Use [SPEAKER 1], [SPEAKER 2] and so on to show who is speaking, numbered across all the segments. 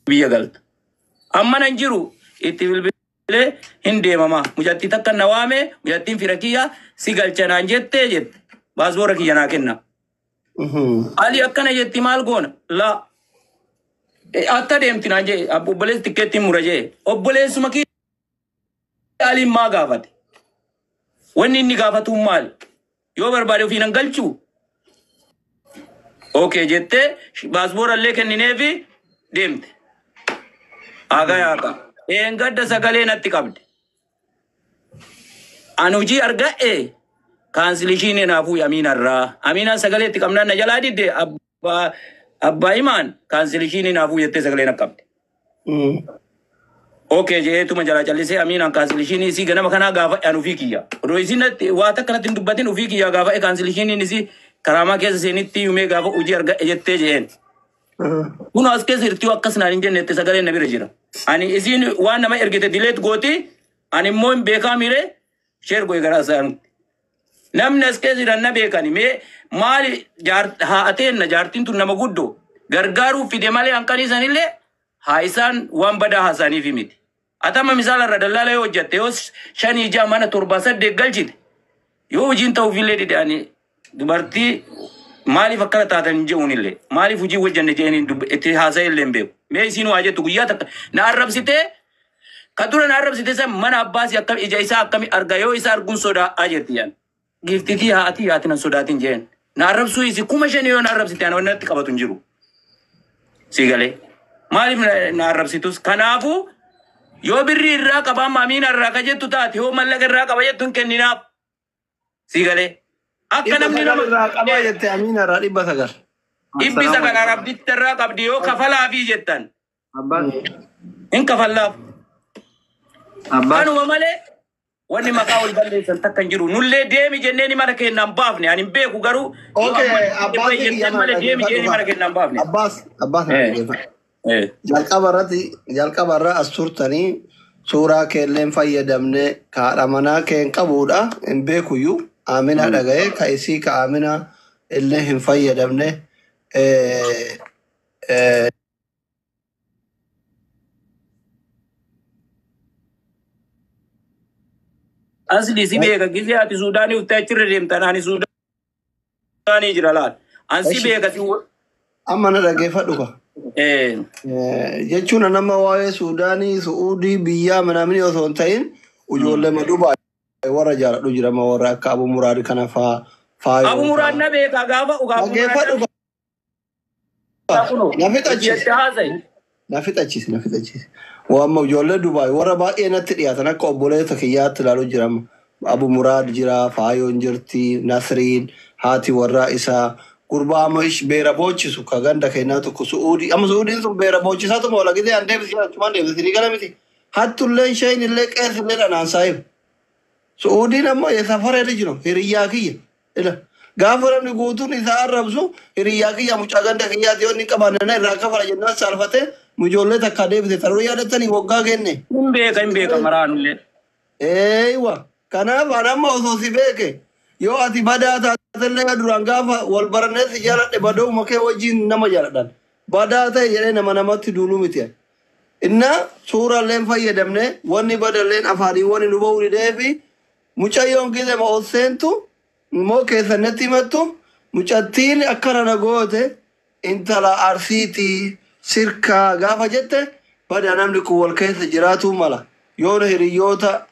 [SPEAKER 1] Biyya galta. Amma nan jiru itti bilbilee hin deemama. Mucattii takka na waame, mucattiin fira kiyya si galcha naan jettee jette. Baasboora kiyya naa kenna. Ali akkana jetti, maal goona? La. Atta deemti naan jee, obboleessi tikkeettiin mura jee. Obboleessuma kiyya Aliin maa gaafate? Wanni inni gaafatuun maali? Yoo barbaade ofii nan galchuu? Okay jettee baasboora illee kennineefi deemte. Haga yaaka. Eengadda sagalee natti qabde. Ani hojii arga'e cancellation naafuu Amiinarraa. Amiinaan sagalee itti qabnaan na jalaa didde, abbaa himaan cancellation naafuu jettee sagalee na qabde. Okay jeetuma jalaa callisee Amiinaan cancellation isii ganama kanaa gaafa an ofii kiyya. Odoo isiin natti waa takka natti hin dubbatin, ofii kiyya gaafa cancellationiin isii karaamaa keessa seenitti himee gaafa hojii arga'e jettee jeen. Kun as keessa hirtii akkas naan hin jenne sagaleen na bira jira. Ani isiin waan nama ergite delete gooti, ani immoo hin beekaa miire share godhe garaa isaanitti. Namni as keessa jiran na beekani, mee maali haa ateenna, jaartiin tun nama guddoo gargaaruuf fide malee hanqanii sanillee haa isaan waan badaa haasaniif miti. Atama misaala irra dallaala yoo hojjatte, yoo shanii ja'a mana torba saddeet galchite, yoo hojiin ta'uufillee dide, ani dubartii maaliif akkana taatan hin je'uun illee, maaliif hojii hojjanne je'een itti haasa'e illee hin beeku. Mee isiin waa jettu, guyyaa takka na arrabsitee, ka dura na arrabsite san mana abbaasii akkam ija isaa akkami arga, yoo isa arguun sodaa'aa jetti jaan. Giiftitii haati haati nan sodaatin jeen. Na arrabsuu isi 5,000 yoo na arrabsite, ani wanni natti qabatu hin jiru. Si galee. Maaliif na arrabsitus? Kanaafuu yoo birrii irraa qaba, amma Amiina irraa ka jettu taate, yoo mallaqa irraa qaba jettu, hin kenninaaf. Si galee. Akka
[SPEAKER 2] dhibba
[SPEAKER 1] namni
[SPEAKER 2] sagal
[SPEAKER 1] nama
[SPEAKER 2] irraa qabaa jette, Amiina irraa 900.
[SPEAKER 1] 900 arabditti irraa qabdi yoo kafalaafii jettan.
[SPEAKER 3] Abbas.
[SPEAKER 1] Hin kafallaaf.
[SPEAKER 3] Abbas.
[SPEAKER 1] Kanuma malee wanni maqaa ol balleessan takka hin jiru. Nullee deemi jennee mana keenyaan baafne. Ani hin beeku garuu yoo
[SPEAKER 2] Okay,
[SPEAKER 1] amma
[SPEAKER 2] Abbas
[SPEAKER 1] jenneen malee deemi jennee mana keenyaan baafne.
[SPEAKER 2] Abbas, Abbas na dhaggeeffadhu. Jalqaba irratti, jalqaba irra as turtanii suuraa keelleen fayyadamne, ka haadha manaa kee hin qabuudha hin beekuyyuu, Aminaa dhaga'ee ka isii ka Aminaa illee hin fayyadamne.
[SPEAKER 1] Asli si beeka, gisee ati Suudaanii uffitee achirra deemtan ani Suudaanii jira laal. An si beeka si.
[SPEAKER 2] Amma na dhaggeeffadhu ka. Jechuun nama waa'ee Suudaanii, Su'uudii, biyyaa minamini osoo hin ta'in, ijoollee Dubaay warra jaaladhu jira, amma warra akka Abu Muraad kana faa
[SPEAKER 1] Abu
[SPEAKER 2] faayoo
[SPEAKER 1] Muraad
[SPEAKER 2] faa.
[SPEAKER 1] na beeka gaafa Abu Muraad na
[SPEAKER 2] Dhaggeeffadhu
[SPEAKER 1] beeka kunoo.
[SPEAKER 2] na fixachiisi.
[SPEAKER 1] Itti haasa'i.
[SPEAKER 2] Na fixachiisi, na fixachiisi. Waamma ijoollee Dubaay warra baay'ee natti dhiyaatan akka obboleessa kiyyaatti ilaalu jira. Abu Muraad jira, Faayoon jirti, Nasriin, haati warraa isaa, gurbaa amma ish beera boochisu ka ganda keenyaa tokko Su'uudii. Amma Su'uudiin sun beera boochisaatuma oola gisee an deebisee achumaan deebisee gara miti. Hattulleen sheen illee qeessillee dhanaan saayib. Su'uudiin amma safareerri jiru hiriyyaa kiyya. Ila gaafa namni guutuun isaa arrabsu, hiriyyaa kiyya mucaa ganda kiyyaati, yoo inni qabaanne na irraa kafala jennaan saalfatee ijoollee takka deebise taruu yaadattanii waggaa kenne.
[SPEAKER 1] Hin beeka, hin beeka maraanullee.
[SPEAKER 2] Eeywa, kanaaf an amma osoo si beeke, yoo ati badaa taatellee, duraan gaafa wal barannee si jaaladhe, badooma kee wajjin nama jaaladhan. Badaa ta'e jedhee nama namatti duuluu miti. Inna suuraalleen fayyadamne, wanni badalleen afaanii wanni nu bahuu dideefi, mucayyoon gizema ol seentu immoo keessannatti himattu, mucattiin akkana na goote, intala Arsiitii sirkaa gaafa jette, bada namni kun wal keessa jiraatuu mala, yoona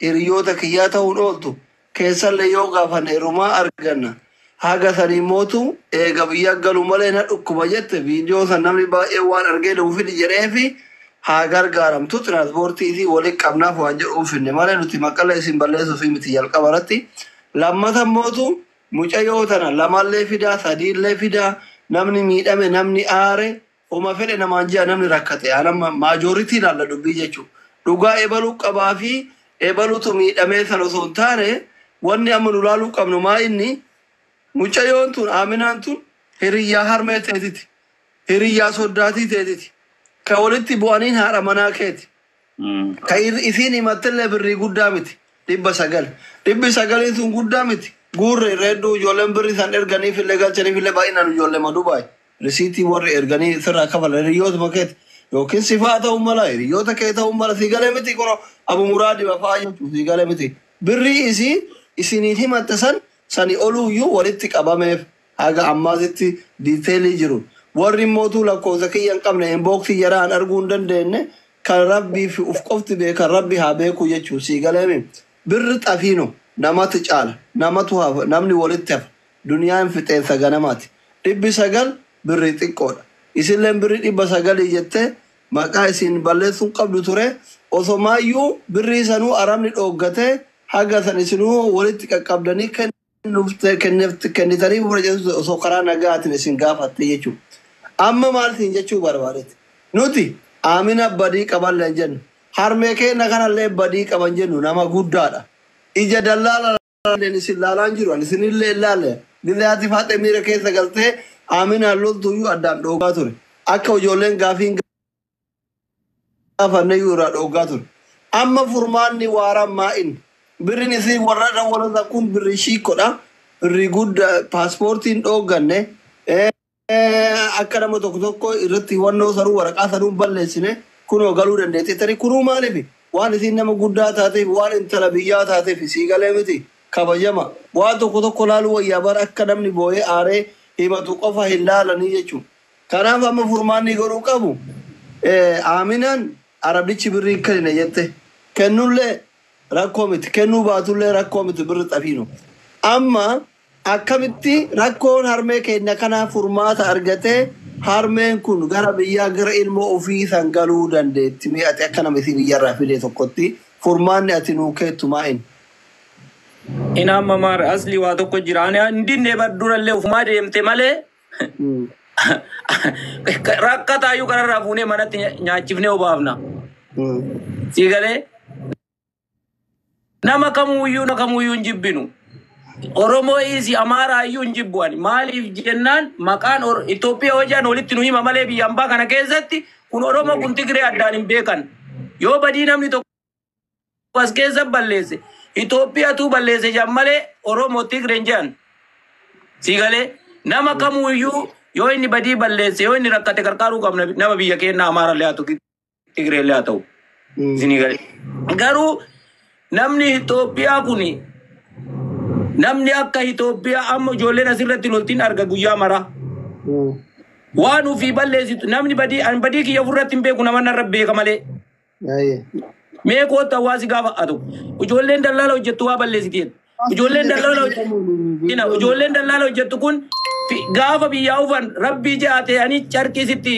[SPEAKER 2] hiriyoota kiyyaa ta'uun ooltu, keessallee yoo gaafanne heerumaa arganna, haga sanii mootu eega biyya galu malee na dhukkuba jette. Viidiyoo san namni baay'ee waan argee nuuf fidi jedheefi haa gargaaramtu, tiraanspoortii isii waliin qabnaaf waan jedhu finne malee nuti maqala isin balleessuuf miti jalqaba irratti. Lammata mootu mucayyoo tana lamallee fidaa, sadiillee fidaa, namni miidhame, namni aare, homa fedhe namaan ji'a, namni rakkate anamma majority ilaalla dubbii jechuudha. Dhugaa ebaluu qabaa fi ebalutu miidhamee san osoo hin taane, wanni amma nu laaluu qabnu maa inni mucayyoon tun Aminaan tun hiriyyaa harmee teetiti. Hiriyyaa soddaatii teetiti. Ka walitti bu'aniin haadha manaa keeti. Ka isiin himattillee birrii guddaa miti. 900. 900n sun guddaa miti. Guurre irra hedduu ijoolleen birrii san erganiif illee galchaniif illee baay'inaan ijoollee Dubaay. Risiitii warri erganii sirraa kafalan hiriyootuma keeti. Yookiin sifaa ta'uu mala, hiriyoota kee ta'uu mala, sii galee miti kun Abu Muraadi fa'aa jechuun sii galee miti. Birrii isii isiniin himatte san sani oluuyyuu walitti qabameef haga ammaasitti detail jiru. Warri mootuu lakkoofsa kiyya hin qabne inbox jaraan arguu hin dandeenye kan rabbii fi uf qofti beekan rabbi haa beeku jechuun sii galeemi. Birri xafiino namatti caala, namatu hafa, namni walitti hafa, duniyaan fixeensa ganamaati. 900 birrii xiqqoodha. Isilleen birrii 900 jettee maqaa isin balleessuun qabdu ture. Osomaayyuu birrii sanuu arabni dhooggatee haga san isinuu walitti qaqqabdanii kennitanii bura jechuudha osoo karaa nagaatiin isin gaafatte jechuudha. Amma maal isin jechuu barbaadetti? Nuti Amina badii qaban hin jennu. Harmee keenya kanallee badii qaban jennu, nama guddaadha. Ija dallaala isin laalaan jiru, ani isinillee ilaalle. Gillee faaxee miira keessa galtee Aminaan loltuyyuu addaan dhoogaa ture. Akka ijoolleen gaafiin gaafanne irraa dhoogaa ture. Amma furmaanni waaraan maa'in. Birriin isin warra irra walota kun birrii shiikodha. Birrii guddaa paaspoortiin dhoogganne. Akka nama tokko tokko irratti hubannoo sanuu waraqaa sanuu balleessine kunoo galuu dandeette. Tani kunuu maaliif? Waan isin nama guddaa taateef, waan intala biyyaa taateef, sii galee miti kabajama. Waan tokko tokko laaluu wayyaa bara akka namni boo'ee aaree himatu qofa hin laalanii jechuudha. Kanaaf amma furmaanni godhuu qabu. Aminaan arabdichi birrii hin kennine jette. Kennullee rakkoo miti. Kennuu baatullee rakkoo miti birri xafiinu. Amma akkamitti rakkoon harmee keenya kanaa furmaata argatee harmeen kun gara biyyaa gara ilmoo ofii san galuu dandeetti? Mee ati akka nama isii biyyarraa fide tokkotti furmaanni ati nuu keettu maa'in?
[SPEAKER 1] Ina amma maar asli waa tokko jira. Ani hin dinne bar durallee ofumaa deemte malee rakkataayyuu kanarraa fuunee manatti nyaachifnee obaafna. Sii galee nama kamuuyyuu hin jibbinu. Oromoo isi Amaaraayyuu hin jibbu ani. Maaliif jennaan maqaan Itoophiyaa hojaan walitti nu hima malee biyya ambaa kana keessatti kun Oromoo kun Tigree addaan hin beekan. Yoo badii namni tokko as keessa balleesse Itoophiyaatu balleesse jedhan malee Oromoo Tigreen jedhan. Sii galee nama kamuuyyuu yoo inni badii balleesse, yoo inni rakkate gargaaruu qabna, nama biyya keenya Amaarallee haa ta'u Tigreellee haa ta'u. Isinii galee. Garuu namni Itoophiyaa kuni namni akka Itoophiyaa amma ijoolleen asirratti loltiin arga guyyaa mara. Waan ofii balleessitu namni badii ani badii kiyya ofirratti hin beeku, nama narra beeka malee. Mee kootta hawaasi gaafa haa ta'u. Ijoolleen dallaala hojjettu waa balleessiti. Ijoolleen dallaala hojjettu ijoolleen dallaala hojjettu kun gaafa biyyaa ufan rabbii jaate ani carqii sitti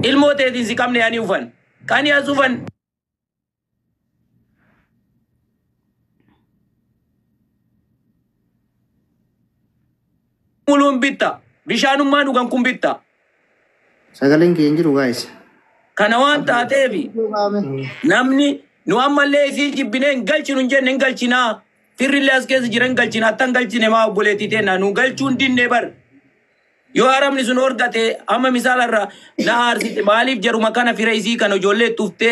[SPEAKER 1] ilmoo teetiin si qabne ani ufan. Kani as ufan muluun bitta. Bishaanummaa dhugan kun bitta.
[SPEAKER 3] Sagaleen kee hin jiru, guys.
[SPEAKER 1] Kana waan taateefi namni nu ammallee isii jibbinee hin galchinu hin jenne, hin galchinaa. Firrillee as keessa jira, hin galchina. Atta hin galchine maa obboleettii teenna nu galchuun dinne bar. Yoo haramni sun horgate amma misaala irraa na aarsite, maaliif jaruma kana fira isii kana ijoollee tuftee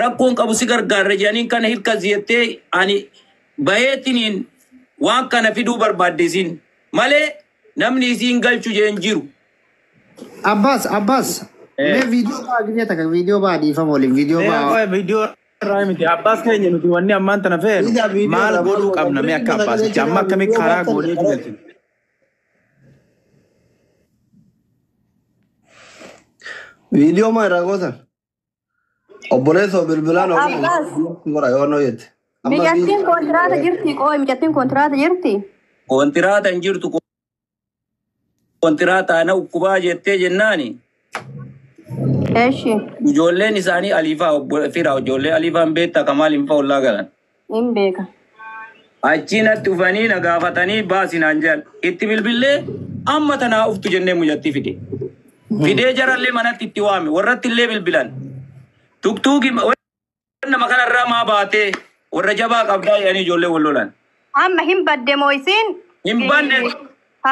[SPEAKER 1] rakkoon qabu si gargaarra jedhaniin kana hirka jettee ani baheetiniin waan kana fiduu barbaadde isiin malee namni isiin galchu jeen jiru.
[SPEAKER 3] Abbas, Abbas. Mee viidiyoo baa gisee takka viidiyoo baa dhiifama waliin viidiyoo
[SPEAKER 4] Mee
[SPEAKER 3] baa.
[SPEAKER 4] qoy, viidiyoo irraa miti. Abbaas keenya, nuti wanni ammaan tana feenu
[SPEAKER 2] Isa viidiyoo
[SPEAKER 4] maal
[SPEAKER 2] irraa
[SPEAKER 4] godhuu
[SPEAKER 2] maal
[SPEAKER 4] qabna mee akka
[SPEAKER 2] godha?
[SPEAKER 4] Abbaasichi amma akkamii karaa goonee galchina?
[SPEAKER 2] Viidiyoo maa irraa gootan? Obboleessoo bilbilaan
[SPEAKER 5] Abbas.
[SPEAKER 2] godha yoo noo jette. Amma
[SPEAKER 5] Micattiin kontiraata jirti qooyi, micattiin kontiraata jirti.
[SPEAKER 1] Kontiraata hin jirtu, kontiraata na ukkubaa jettee jennaani.
[SPEAKER 5] Eshi.
[SPEAKER 1] Ijoolleen isaanii Aliifaa fira ijoollee Aliifaan beektaa kamaal hin fa'aa ollaa galan.
[SPEAKER 5] Hin beeka.
[SPEAKER 1] Achi natti dhufanii na gaafatanii baasinaan jedhan. Itti bilbillee amma tanaa uftu jennee mucattii fide. Fidee jarallee manatti itti waame, warratti illee bilbilan. Tuktuuki nama kanarraa maa baatee warra jabaa qabdaa jedhanii ijoollee wal lolan.
[SPEAKER 5] Amma hin badde moo isiin?
[SPEAKER 1] Hin banne,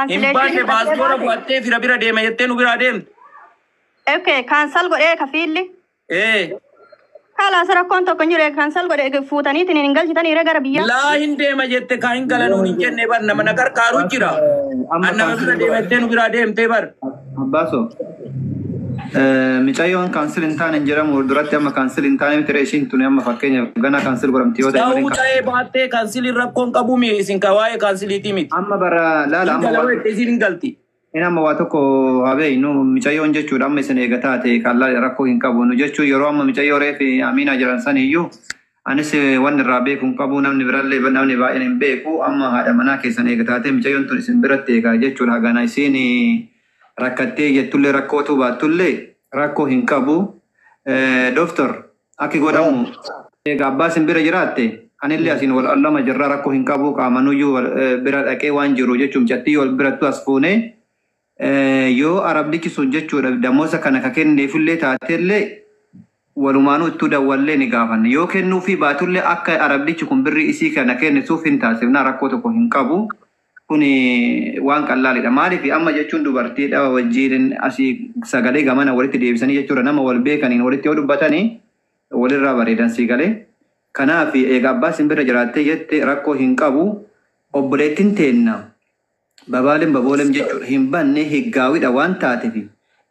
[SPEAKER 1] hin banne, paaspoora bu'attee fira bira deema jettee nu biraa deemte.
[SPEAKER 5] Okay, cancel godhee kafiilli.
[SPEAKER 1] Ee.
[SPEAKER 5] Kalaas rakkoon tokko hin jiru, cancel godhee fuutaniitiin hin galchitanii gara biyyaa.
[SPEAKER 1] Laa, hin deema jette kaa, hin galanuun hin jenne bar, nama na gargaaru jira.
[SPEAKER 3] Amma
[SPEAKER 1] An nama bira deema jettee nu biraa deemtee bar.
[SPEAKER 3] Abbaaso.
[SPEAKER 6] Mucayyoon cancel hin taane hin jedhamu duratti amma cancel hin taane miti ishiin tuni amma fakkeenyaaf gana cancel godhamti yoo ta'e malee
[SPEAKER 1] Ta'uu ta'ee baattee canceliin rakkoon qabu mi isin ka waa'ee canceliitii miti.
[SPEAKER 6] Amma bara laala amma
[SPEAKER 1] Hin
[SPEAKER 6] waa
[SPEAKER 1] galawee isin hin galti.
[SPEAKER 6] Inni amma waa tokko habee nu mucayyoon jechuudha amma isin eega taate kan laala rakkoo hin qabu nu jechuun yeroo amma mucayyoo reefi Amiinaa jiran san iyyuu anis wanni irraa beeku hin qabu namni birallee namni baay'een hin beeku amma haadha manaa keessan eega taate mucayyoon tun isin biratti eegaa jechuudha hagana isin rakkattee jettullee rakkootu baattullee rakkoo hin qabu. Dooktor akki godhamu egaa abbaa isin bira jiraatte anillee asiin wal allama jirra rakkoo hin qabu qaamanuyyuu bira dhaqee waan jiru jechuun mucattii wal birattu as fuunee yoo arabdichi sun jechuudha damoosa kana ka kenneefillee taatellee walumaanuu ittuu dawwallee ni gaafanne yoo kennuufii baatullee akka arabdichi kun birrii isii kana kennisuuf hin taasifna rakkoo tokko hin qabu. Kuni waan qallaalidha. Maaliif amma jechuun dubartiidha wajjin asii sagalee gamana walitti deebisanii jechuudha nama wal beekaniin walitti yoo dubbatanii walirraa bareedan sii galee. Kanaaf egaa abbaa isin bira jiraattee jette rakkoo hin qabu. Obboleettiin teenna babaaleen babooleen jechuudha hin banne higgaawidha waan taateef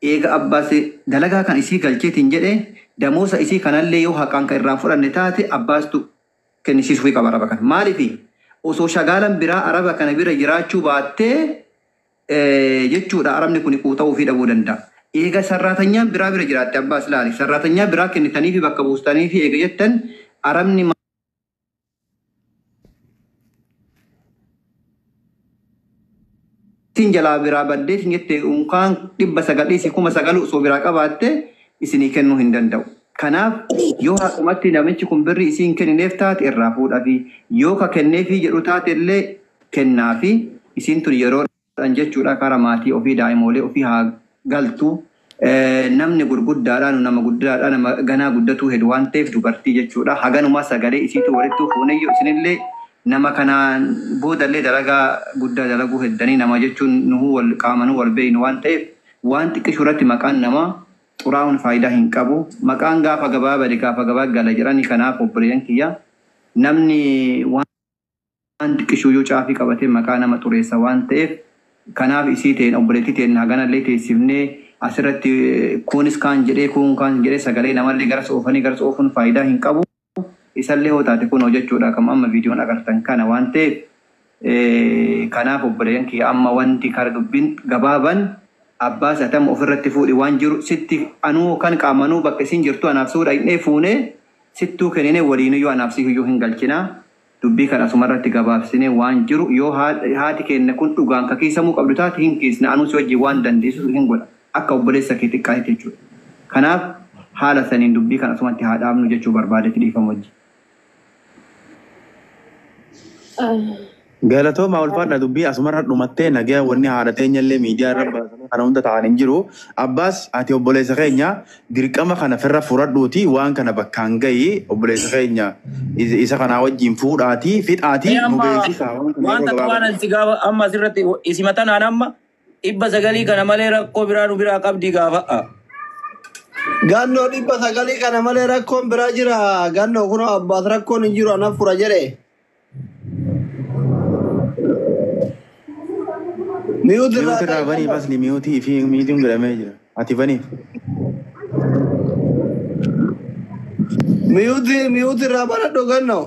[SPEAKER 6] eega abbaas dalagaa kan isii galcheetiin jedhe damoosa isii kanallee yoo haqaan kan irraan fudhanne taate abbaastu kennisiisuu qaba araba kana. Maaliif osoo shagaalan biraa araba kana bira jiraachuu baattee jechuudha arabni kun quuxa'uu fi dhabuu danda'a. Eega sarraatanyaan biraa bira jiraatte abbaas laali sarraatanyaa biraa kennitanii fi bakka buustanii fi eega jettan arabni Tin jalaa biraa baddeetiin jette unkaan 900 9,000 osoo biraa qabaatte isinii kennuu hin danda'u. Kanaaf yoo haqumatti namichi kun birri isiin kennineef taate irraa fuudhaafi yoo ka kenneefii jedhu taate illee kennaafi isiin tun yeroodhaan jechuudha karaa maatii ofii daa'imoolee ofii haa galtu. Namni gurguddaadhaan nama guddaadhaan nama ganaa guddatuu hedu waan ta'eef dubartii jechuudha. Haganumaa sagalee isiitu walitti fuuneyyuu isinillee nama kanaan boodallee dalagaa guddaa dalaguu heddanii nama jechuun nuhuu wal qaamanuu wal beeynu waan ta'eef waan xiqqishu irratti maqaan namaa xuraa'uun faayidaa hin qabu. Maqaan gaafa gabaa bade gaafa gabaa gala jedhani kanaaf obboleeyyan kiyya namni waan xiqqishuyyuu caafii qabatee maqaa nama xureessa waan ta'eef kanaaf isii ta'een obboleettii ta'een haganallee teessifnee asirratti kunis kaan jedhee kun kaan jedhee sagalee namallee gara soofanii gara soofuun faayidaa hin qabu. Isallee hoo taate kun hojjechuudha kam amma viidiyoon agartan kana waan ta'eef kanaaf obboleeyyan kiyya amma wanti kara dubbiin gabaaban abbaas atama ofirratti fuudhi waan jiru sitti anuu kan qaamanuu bakka isin jirtu anaaf suudha hin fuune sittuu kennine waliiniyyuu anaaf siyyuu hin galchinaa dubbii kan asumarratti gabaabsine waan jiru yoo haati keenya kun dhugaan ka kiisamuu qabdu taate hin kiisne anuu si wajjin waan dandeessu hin godha akka obboleessa kee xiqqaati jechuudha. Kanaaf haala saniin dubbii kan asumatti haa dhaabnu jechuu barbaadetti dhiifama wajjin.
[SPEAKER 4] Galatooma ulfaadha dubbii asumarra dhumattee nagaa wanni haadha teenyallee miidiyaa irra baasanii kana hunda ta'an hin jiru. Abbaas ati obboleessa keenya dirqama kana firra fudhadhuuti waan kana bakkaan gahi obboleessa keenya isa kanaa wajjin fuudhaatii fixaatii nu beeksisaa waan kana
[SPEAKER 1] Waan
[SPEAKER 4] yeroo
[SPEAKER 1] takka waan
[SPEAKER 4] gabaabaa.
[SPEAKER 1] ani si gaafa amma asirratti isima tanaan amma 900 kana malee rakkoo biraa nu biraa qabdii gaafa.
[SPEAKER 2] Gannoo 900 kana malee rakkoon biraa jira. Gannoo kunoo abbaas rakkoon hin jiru anaaf fura jedhe. Miyuuti irraa
[SPEAKER 4] Miyuuti irraa banii basni miyuutii fi miyuutiin godhamee jira. Ati banii.
[SPEAKER 2] Miyuuti miyuuti irraa banadhu gannoo.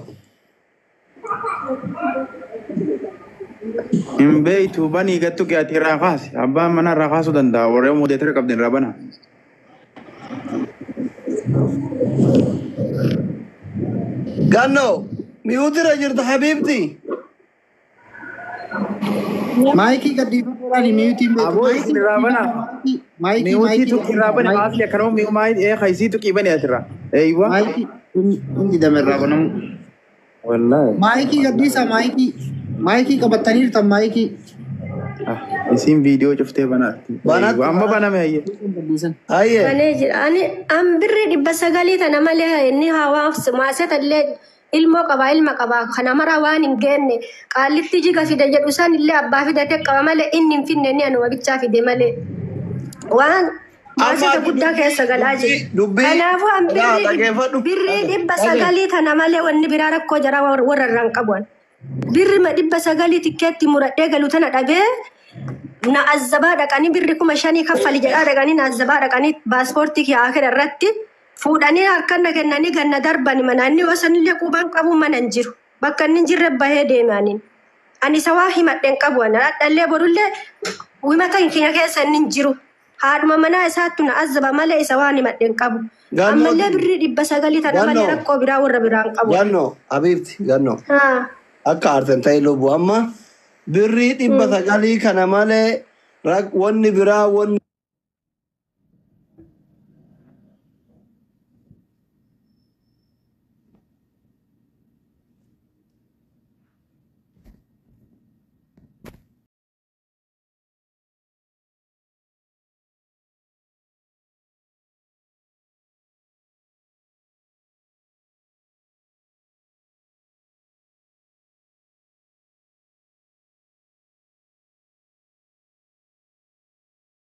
[SPEAKER 4] Hin beeytu banii gattu kee ati irraa kaasi. Abbaan mana irraa kaasuu danda'a. Warreen moodeetara qabdan irraa bana.
[SPEAKER 2] Gannoo miyuuti irra jirta habiibti.
[SPEAKER 3] Maayikii gadhiifamuudhaan miyuutiin beeku.
[SPEAKER 4] Aboo isin irraa bana.
[SPEAKER 3] Maayikii
[SPEAKER 4] Miyuutii
[SPEAKER 3] maayikii
[SPEAKER 4] tuqi irraa bane maasli akkanuma miyuu maayii ee kaysii tuqii bane asirraa. Eeywa.
[SPEAKER 3] maayikii inni dame irraa banamu.
[SPEAKER 4] Wallaahi.
[SPEAKER 3] Maayikii gadhiisa maayikii maayikii qabataniirtan maayikii.
[SPEAKER 4] Isin viidiyoo cuftee banaatti.
[SPEAKER 2] Banatti,
[SPEAKER 4] Amma baname hayyee.
[SPEAKER 3] Gadhiisan.
[SPEAKER 2] Hayyee.
[SPEAKER 7] Banee jira. Ani an birri 900 tana malee inni hawaaf maaseta illee ilmoo qabaa ilma qabaa kana mara waan hin geenne qaallitti jiga fide jedhu san illee abbaa fidate qaba malee inni hin finne inni anuma bichaa fide malee waan maaseta guddaa keessa galaa jira.
[SPEAKER 2] Dubbii
[SPEAKER 7] Kanaafuu an
[SPEAKER 2] yaa dhaggeeffadhu.
[SPEAKER 7] birrii 900 tana malee wanni biraa rakkoo jara warra irraan qabu. Birri ma 900 tikkeetti muradhee galu tana dhabee Na azzabaa dhaqanii birri 5,000 kaffali jedhaa dhaqanii na azzabaa dhaqanii paaspoortii kiyya akira irratti fuudhanii harkaan na kennanii ganna darbani mana inni yoo sanillee quban qabu mana hin jiru. Bakka inni hin jirre bahee deemaniin. Ani isa waa himadhe hin qabu ana dhadhallee borullee himata keenya keessa inni hin jiru. Haadhuma manaa isaattu na azzaba malee isa waan himadhe hin qabu.
[SPEAKER 2] Gannoo
[SPEAKER 7] Ammallee birrii 900 tana malee
[SPEAKER 2] Gannoo
[SPEAKER 7] rakkoo biraa warra biraa hin qabu.
[SPEAKER 2] Gannoo Habiibti gannoo
[SPEAKER 7] Haa.
[SPEAKER 2] akka aartan ta'e lubbu amma birrii 900 kana malee wanni biraa wanni